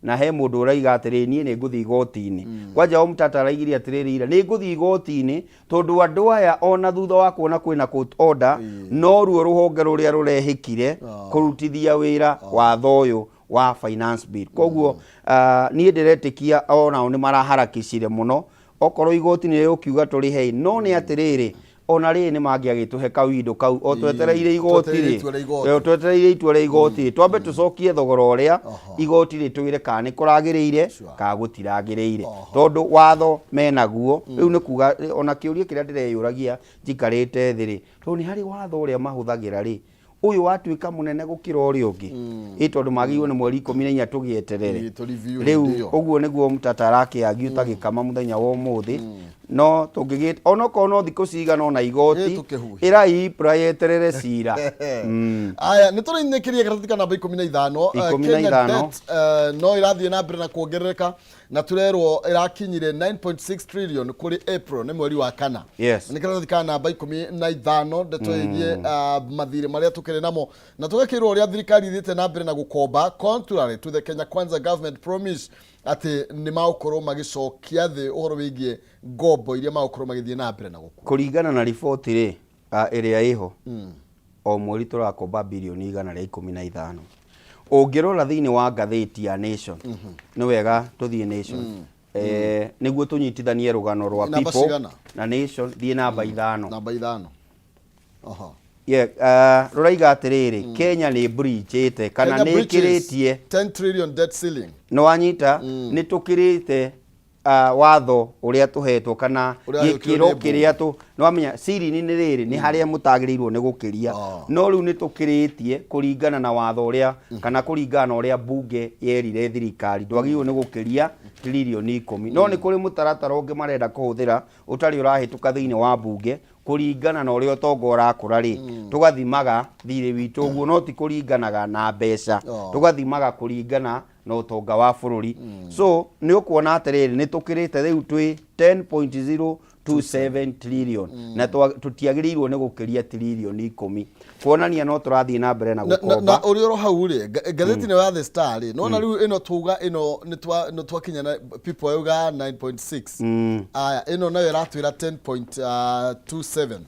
Na he mũndũ ũraiga atĩrĩ, niĩ nĩ ngũthiĩ igoti-inĩ. Kwanja o Mũtata araigire atĩrĩrĩ ira, nĩ ngũthiĩ igoti-inĩ tondũ andũ aya ona thutha wa kuona kwĩna court order, noruo rũhonge rũrĩa rũrehĩkire kũrutithia wĩra watho ũyũ wa Finance Bill. Koguo niĩ ndĩretĩkia onao nĩ maraharakicire mũno, okorwo igoti nĩ rĩgũkiuga tũrĩhe, no nĩ atĩrĩrĩ, ona rĩrĩ nĩ mangĩagĩtũhe kawindo kau o twetereire igoti Twetereire rĩ itua rĩa igoti. Twetereire itua rĩa igoti rĩ, twambe tũcokie thogora ũrĩa igoti rĩtwĩre kana nĩ kũragĩrĩire kana gũtiragĩrĩire, tondũ watho menaguo. Rĩu nĩ kuga ona kĩũria kĩrĩa ndĩreyũragia njikarĩte thĩ rĩ, tondũ nĩ harĩ watho ũrĩa mahũthagĩra rĩ, ũyũ watuĩka mũnene gũkĩra ũrĩa ũngĩ, ĩ tondũ magĩrĩirwo nĩ mweri 14 tũgĩeterere. Ĩ, tũ review rĩu hĩndĩ ĩyo. Ũguo nĩguo Mũtata arakĩagiũ tagĩkama mũthenya wa ũmũthĩ, no tũngĩgĩ onokorwo no thikũ cigana ona igoti Ĩ, tũkĩhuhie. Ĩrai IPRA yeterere cira. Aya, nä tå rä kä rie karatathi ka namba 15. 15. Kenya debt no ĩrathiĩ na mbere na kuongerereka, na tũrerwo ĩrakinyire 9.6 trillion kũrĩ April, nĩ mweri wa kana. Nĩ karatathi ka namba 15, ndeto ĩgiĩ mathirĩ marĩa tũkĩrĩ namo, na tũgakĩrwo ũrĩa thirikari ithiĩte na mbere na gũkomba contrary to the Kenya Kwanza government promise atĩ nĩ magũkorwo magĩcokia thĩ ũhoro wĩgiĩ ngombo iria magũkorwo magĩthiĩ na mbere na gũkua. Kũringana na riboti rĩ, ĩrĩa ĩho, o mweri tũrakomba birioni 115. Ũngĩrora thĩinĩ wa ngathĩti ya Nation, nĩ wega tũthiĩ Nation nĩguo tũnyitithanie rũgano rwa Namba People cigana? na Nation. Thiĩ namba 5. Namba 5. Aha. Yeah, rũraiga atĩrĩrĩ, Kenya nĩ breachĩte kana Kenya nĩ breaches ĩkĩrĩtie 10 trillion debt ceiling. Nĩ wanyita, nĩ tũkĩrĩte watho ũrĩa tũhetwo kana Ũrĩa wahĩtũkirio gĩkĩro nĩ bunge. Kĩrĩa tũ nĩ wamenya ceiling nĩ rĩrĩ, nĩ harĩa mũtagĩrĩirwo nĩ gũkĩria, no rĩu nĩ tũkĩrĩtie kũringana na watho ũrĩa kana kũringana na ũrĩa bunge yerire thirikari ndwagĩrĩirwo nĩ gũkĩria tririoni 10. No nĩ kũrĩ mũtaratara ũngĩ marenda kũhũthĩra ũtarĩ ũrahĩtũka thĩinĩ wa bunge, kũringana na ũrĩa ũtonga ũrakũra rĩ, tũgathimaga thirĩ witũ ũguo, no ti kũringanaga na mbeca, tũgathimaga kũringana na ũtonga wa bũrũri. So nĩ ũkuona atĩrĩrĩ, nĩ tũkĩrĩte, rĩu twĩ 10.027 trillion, na tũtiagĩrĩirwo nĩ gũkĩria tririoni 10, kuonania no tũrathiĩ na mbere na na gũkomba. Na ũrĩ oro hau rĩ, ngathĩti ĩno ya The Star rĩ, nona rĩu ĩno tuga ĩno nĩ twakinya na People yauga 9.6. Aya, ĩno nayo ĩratwĩra 10.27.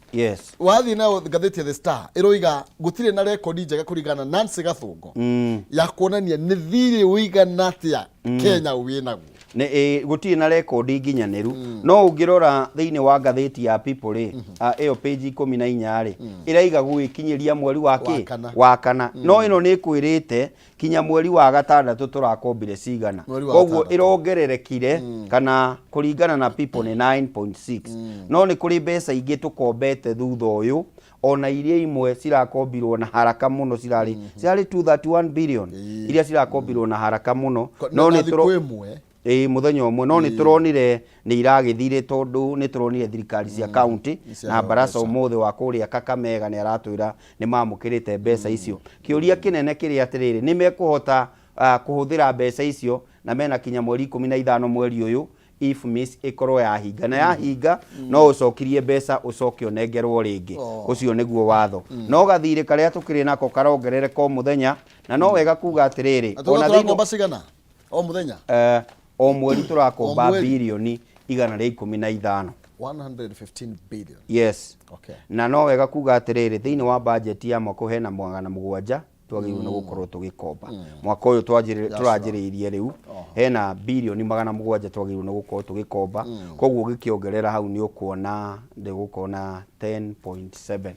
Wathiĩ nayo ngathĩti ya The Star ĩroiga gũtirĩ na rekondi njega kũringana na Nancy Gathũngũ ya kuonania nĩ thirĩ ũigana atĩa Kenya wĩnaguo. Nĩ gũtirĩ na rekondi nginyanĩru, no ũngĩrora thĩinĩ wa ngathĩti ya People rĩ, ĩyo page 14 rĩ, ĩraiga gũgĩkinyĩria mweri wa kĩ? Wa kana. Wa kana. No ĩno nĩ ĩkwĩrĩte kinya mweri wa gatandatũ tũrakombire cigana. Mweri wa Koguo gatandatũ. Ĩrongererekire kana kũringana na People nĩ 9.6, no nĩ kũrĩ mbeca ingĩ tũkombete thutha ũyũ, ona iria imwe cirakombirwo na haraka mũno, cirarĩ 231 billion iria cirakombirwo na haraka mũno. No na nĩ thikũ ĩmwe. Ĩĩ, mũthenya ũmwe. No nĩ tũronire nĩ iragĩthire, tondũ nĩ tũronire thirikari cia kaunti Nĩ na Barasa mbeca. Ũmũthĩ wa kũrĩa Kakamega nĩ aratwĩra nĩ mamũkĩrĩte mbeca icio. Kĩũria kĩnene kĩrĩ atĩrĩrĩ, nĩ mekũhota kũhũthĩra mbeca icio na mena kinya mweri 15 mweri ũyũ IFMIS ĩkorwo yahinga, na yahinga no ũcokirie mbeca ũcoke ũnengerwo rĩngĩ. Ũcio nĩguo watho, no gathirĩ karĩa tũkĩrĩ nako karongerereka o mũthenya, na no wega kuga atĩrĩrĩ, Na tuga ona thĩinĩ tũrakomba cigana o mũthenya? O mweri tũrakomba O mweri. Birioni 115. 115 billion. Yes. Na no wega kuga atĩrĩrĩ, thĩinĩ wa bajeti ya mwaka ũyũ hena 700 twagĩrĩirwo nĩ gũkorwo tũgĩkomba. Mwaka ũyũ tũranjĩrĩirie rĩu, hena birioni 700 twagĩrĩirwo nĩ gũkorwo tũgĩkomba. Koguo ũgĩkĩongerera hau nĩ ũkuona ndĩgũkorwo na 10.7.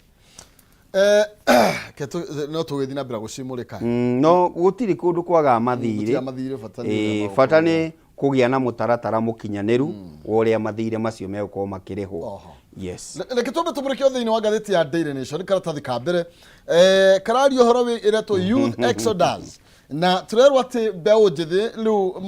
Ke no tũgĩthiĩ na mbere gũcimũrĩka. No gũtirĩ kũndũ kwagaga mathirĩ. Gũtirĩ mathirĩ, bata nĩ ũrĩa Ĩĩ, bata nĩ kũgĩa na mũtaratara mũkinyanĩru wa ũrĩa mathirĩ macio megũkorwo makĩrĩhwo. Yes. Reke twambe tũmũrĩke thĩinĩ wa ngathĩti ya Daily Nation, karatathi ka mbere kararia ũhoro wĩ ĩretwo youth exodus, na tũrerwo atĩ mbeũ njĩthĩ rĩu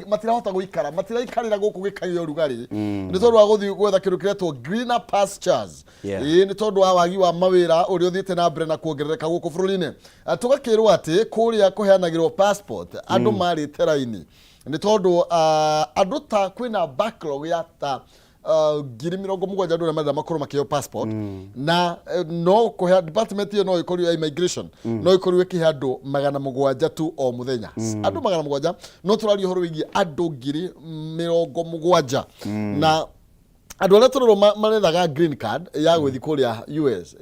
matirahota gũikara, matiraikarĩra gũkũ gĩkagĩa ũrugarĩ nĩ tondũ wa gũthiĩ gwetha kĩndũ kĩretwo greener pastures. Ĩĩ, nĩ tondũ wa wagi wa mawĩra ũrĩa ũthiĩte na mbere na kuongerereka gũkũ bũrũri-inĩ. Tũgakĩrwo atĩ kũrĩa kũheanagĩrwo passport andũ marĩte raini nĩ tondũ andũ ta kwĩna backlog ya ta 70,000 andũ arĩa marenda makorwo makĩheo passport na no kũhe department ĩyo no ĩkorirwo ya immigration no ĩkorirwo ĩkĩhe andũ 700 tu o mũthenya, andũ 700, no tũraria ũhoro wĩgiĩ andũ 70,000. Na andũ arĩa tũrerwo marethaga green card ya gũthiĩ kũrĩa US,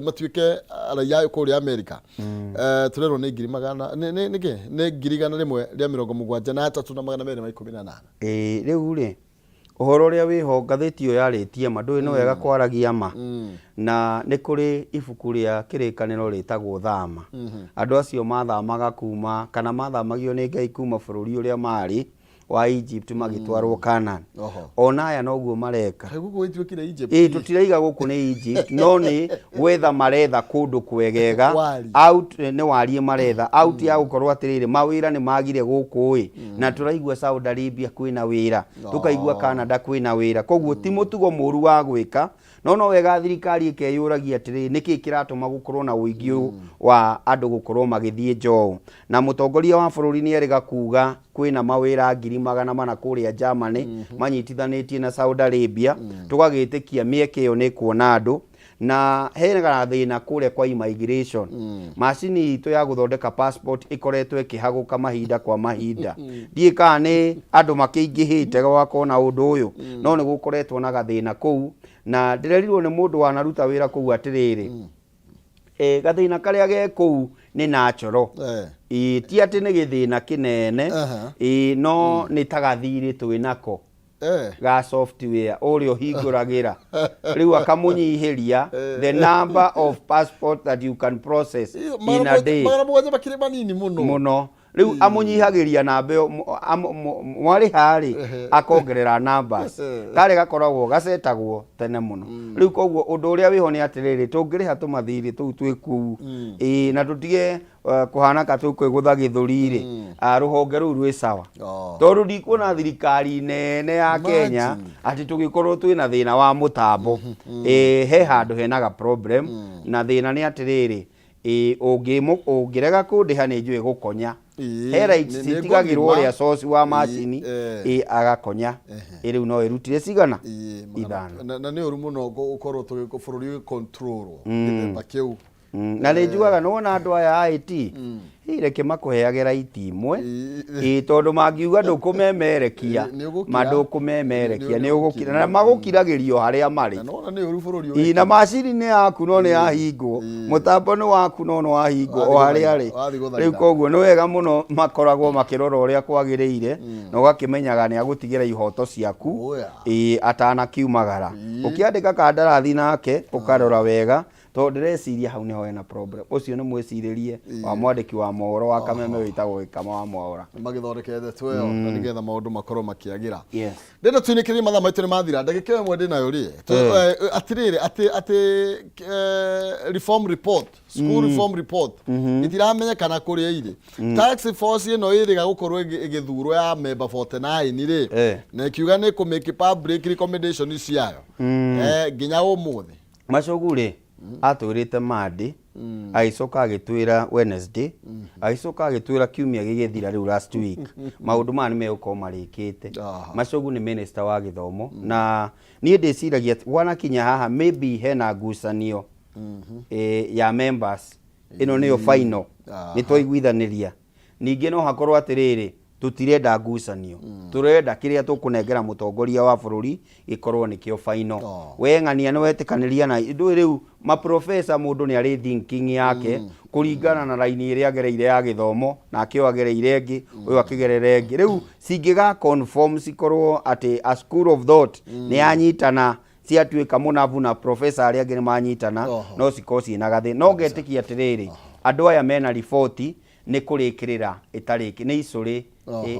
matuĩke raia kũrĩa America, tũrerwo nĩ ngiri magana nĩ kĩ? Nĩ 173,218. Ĩĩ, rĩu rĩ, ũhoro ũrĩa wĩho ngathĩti ĩyo yarĩtie ma, ndũĩ nĩ wega kwaragia ma, na nĩ kũrĩ ibuku rĩa Kĩrĩkanĩro rĩtagwo Thama. Andũ acio mathamaga kuma, kana mathamagio nĩ Ngai kuma bũrũri ũrĩa marĩ wa Egypt magĩtwarwo Canaan. Ona aya noguo mareka. Kaĩ gũkũ gũtuĩkire Egypt? Ĩĩ, tũtiraiga gũkũ nĩ Egypt, no nĩ gwetha maretha kũndũ kwegega. Wariĩ. Out nĩ wariĩ maretha out ya gũkorwo atĩrĩrĩ, mawĩra nĩ magire gũkũ ĩ, na tũraigua Saudi Arabia kwĩna wĩra, tũkaigua Canada kwĩna wĩra, koguo ti mũtugo mũru wa gwĩka, no wega thirikari ĩkeyũragia atĩrĩrĩ, nĩkĩ kĩratũma gũkorwo na ũingĩ ũyũ wa andũ gũkorwo magĩthiĩ nja ũũ? Na mũtongoria wa bũrũri nĩ erĩga kuga kwĩna mawĩra 400,000 kũrĩa Germany manyitithanĩtie na Saudi Arabia, tũgagĩtĩkia mĩeke ĩyo nĩ kuona andũ. Na hena gathĩna kũrĩa kwa immigration, macini itũ ya gũthondeka passport ĩkoretwo ĩkĩhagũka mahinda kwa mahinda. Ndiũĩ kana nĩ andũ makĩingĩhĩte gũgakorwo na ũndũ ũyũ, no nĩ gũkoretwo na gathĩna kũu, na ndĩrerirwo nĩ mũndũ wanaruta wĩra kũu atĩrĩrĩ, gathĩna karĩa ge kũu nĩ natural. Ĩ, ti atĩ nĩ gĩthĩna kĩnene, ĩ, no nĩ ta gathirĩ twĩ nako ga software ũrĩa ũhingũragĩra rĩu akamũnyihĩria the number of passport that you can process in a day. 700 makĩrĩ manini mũno. Mũno. Rĩu amũnyihagĩria namba ĩyo, mwarĩha rĩ, akongerera numbers. Karĩa gakoragwo gacetagwo tene mũno. Rĩu koguo ũndũ ũrĩa wĩho nĩ atĩrĩrĩ, tũngĩrĩha tũmathirĩ tũu twĩ kũu, ĩĩ, na tũtige kũhana ka tũkwĩgũtha gĩthũri rĩ, rũhonge rũu rwĩ sawa. Tondũ ndikuona thirikari nene ya Kenya Imagine. atĩ tũgĩkorwo twĩna thĩna wa mũtambo. Ĩĩ, he handũ henaga problem, na thĩna nĩ atĩrĩrĩ, ĩĩ, ũngĩrega kũndĩha nĩ njũĩ gũkonya. He rights citigagĩrwo nĩ ũrĩa source wa macini, ĩĩ, agakonya. Ĩĩ, rĩu no ĩrutire cigana? 5. Na nĩ ũru mũno gũkorwo bũrũri ũgĩcontrolwo gĩthemba kĩu. Na nĩ njugaga nĩ wona andũ aya a IT, hihi reke makũheage raiti imwe, ĩĩ, tondũ mangiuga ndũkũmemerekia, Nĩ ũgũkira. ma ndũkũmemerekia, Nĩ nĩ ũgũkira, na magũkiragĩrio harĩa marĩ. Na nĩwona nĩ ũru bũrũri Ĩĩ, na macini nĩ yaku no nĩ yahingwo, mũtambo nĩ waku no nĩ wahingwo o harĩa arĩ. Wathiĩ gũthaitha. Rĩu koguo nĩ wega mũno makoragwo makĩrora ũrĩa kwagĩrĩire, na ũgakĩmenyaga nĩ agũtigĩra ihoto ciaku, Oya. ĩĩ, atanakiumagara. Ũkĩandĩka kandarathi nake ũkarora wega, tondũ ndĩreciria hau nĩho hena problem. Ũcio nĩ mwĩcirĩrie wa mwandĩki wa mohoro wa Kameme wĩtagwo Gĩkama wa Mwaũra. Magĩthondeke ndeto ĩyo na nĩgetha maũndũ makorwo makĩagĩra. Ndĩrenda tũinĩkĩrie, mathaa maitũ nĩ mathira. Ndagĩka ĩmwe ndĩnayo rĩ, atĩrĩrĩ, atĩ reform report, school reform report itiramenyekana kũrĩa irĩ. Task force ĩno ĩrĩga gũkorwo ĩgĩthurwo ya member 49 rĩ, na ĩkiuga nĩ kũmake public recommendation ciayo nginya ũmũthĩ. Macogu rĩ, atwĩrĩte Monday, agĩcoka agĩtwĩra Wednesday, agĩcoka agĩtwĩra kiumia gĩgĩthira rĩu last week maũndũ maya nĩ megũkorwo marĩkĩte. Macogu nĩ minister wa gĩthomo, na niĩ ndĩciragia gwanakinya haha maybe hena ngucanio ya members, ĩno nĩyo final, nĩ twaiguithanĩria. Ningĩ no hakorwo atĩrĩrĩ, tũtirenda ngucanio, tũrenda kĩrĩa tũkũnengera mũtongoria wa bũrũri gĩkorwo nĩkĩo final. We ng'ania nĩ wetĩkanĩria na ndũĩ rĩu maprofesa, mũndũ nĩ arĩ thinking yake kũringana na raini ĩrĩa agereire ya gĩthomo, nake ũyũ agereire ĩngĩ, ũyũ akĩgerera ĩngĩ. Rĩu cingĩga conform cikorwo atĩ a school of thought nĩ yanyitana, ciatuĩka mũnabu na professor arĩa angĩ nĩ manyitana, no cikorwo ciĩna gathĩ. No ngetĩkia atĩrĩrĩ, andũ aya mena riboti nĩ kũrĩkĩrĩra ĩtarĩki nĩ icũrĩ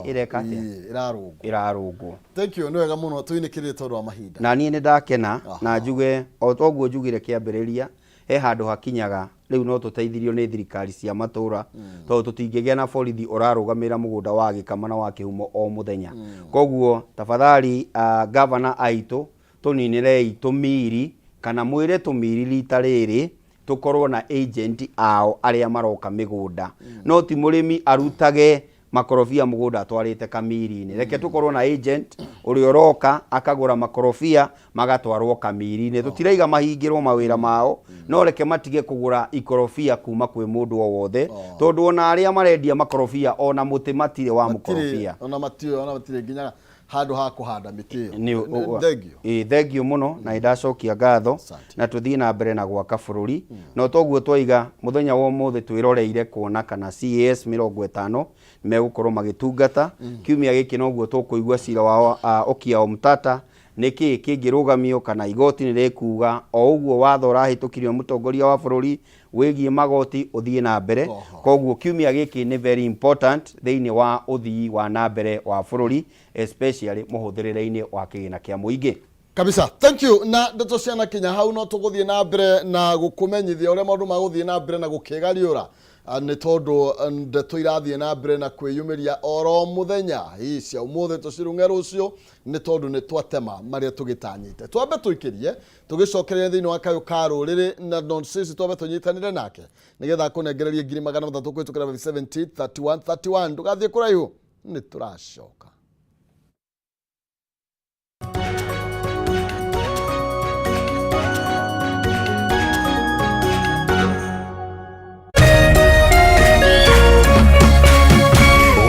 ĩreka atĩa? Ĩĩ, ĩrarũngwo. Ĩrarũngwo. Thank you, nĩ wega mũno tũinĩkĩrĩrie tondũ wa mahinda. Na niĩ nĩ ndakena, na njuge o toguo njugire kĩambĩrĩria, he handũ hakinyaga rĩu no tũteithirio nĩ thirikari cia matũra, tondũ tũtingĩgĩa na borithi ũrarũgamĩrĩra mũgũnda wa Gĩkama na wa Kĩhumo o mũthenya. Koguo tafadhali, gavana aitũ, tũninĩrei tũmiri, kana mwĩre tũmiri rita rĩrĩ tũkorwo na agent ao arĩa maroka mĩgũnda, no ti mũrĩmi arutage makorobia mũgũnda atwarĩte kamiri-inĩ. Reke tũkorwo na agent. Ũrĩa ũroka akagũra makorobia magatwarwo kamiri-inĩ. Tũtiraiga mahingĩrwo mawĩra mao, no reke matige kũgũra ikorobia kuma kwĩ mũndũ o wothe, tondũ ona arĩa marendia makorobia ona mũtĩ matirĩ wa mũkorobia. Ona matirĩ, ona matirĩ nginya handũ ha kũhanda mĩtĩ ĩyo. Thengiũ. Ĩĩ, thengiũ mũno na nĩndacokia ngatho. Asante. Na tũthiĩ na mbere na gwaka bũrũri. No toguo twaiga mũthenya wa ũmũthĩ twĩroreire kuona kana CAS 50 megũkorwo magĩtungata. Kiumia gĩkĩ noguo tũkũigua cira wa Okiya Omtata, nĩkĩ kĩngĩrũgamio kana igoti nĩ rĩkuga o ũguo watho ũrahĩtũkirio nĩ mũtongoria wa bũrũri wĩgiĩ magoti ũthiĩ na mbere. Koguo kiumia gĩkĩ nĩ very important thĩinĩ wa ũthii wa na mbere wa bũrũri, especially mũhũthĩrĩre-inĩ wa kĩgĩna kĩa mũingĩ. Kabisa, thank you. Na ndeto ciana kinya hau, no tũgũthiĩ na mbere na gũkũmenyithia ũrĩa maũndũ magũthiĩ na mbere na gũkĩgariũra. Nĩ tondũ ndeto irathiĩ na mbere na kwĩyumĩria oro mũthenya, hihi cia ũmũthĩ tũcirung'e rũciũ, nĩ tondũ nĩ twatema marĩa tũgĩtanyĩte. Twambe tũikĩrie tũgĩcokereria thĩinĩ wa kayũ ka rũrĩrĩ na Don Sisi, twambe tũnyitanĩre nake nĩgetha akũnengererie 300,000 kũhĩtũkĩra 70 31 31. Ndũgathiĩ kũraihu, nĩ tũracoka.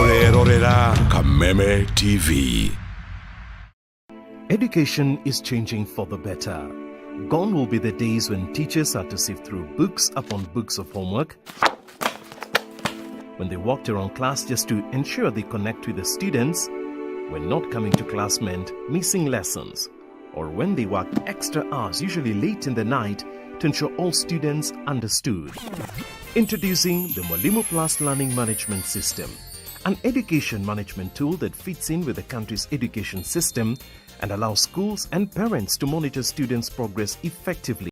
Ũrerorera Kameme TV. Education is changing for the better. Gone will be the days when teachers had to sift through books upon books of homework, when they walked around class just to ensure they connect with the students, when not coming to class meant missing lessons, or when they worked extra hours, usually late in the night, to ensure all students understood. Introducing the Mwalimu Plus Learning Management System, an education management tool that fits in with the country's education system and allows schools and parents to monitor students' progress effectively.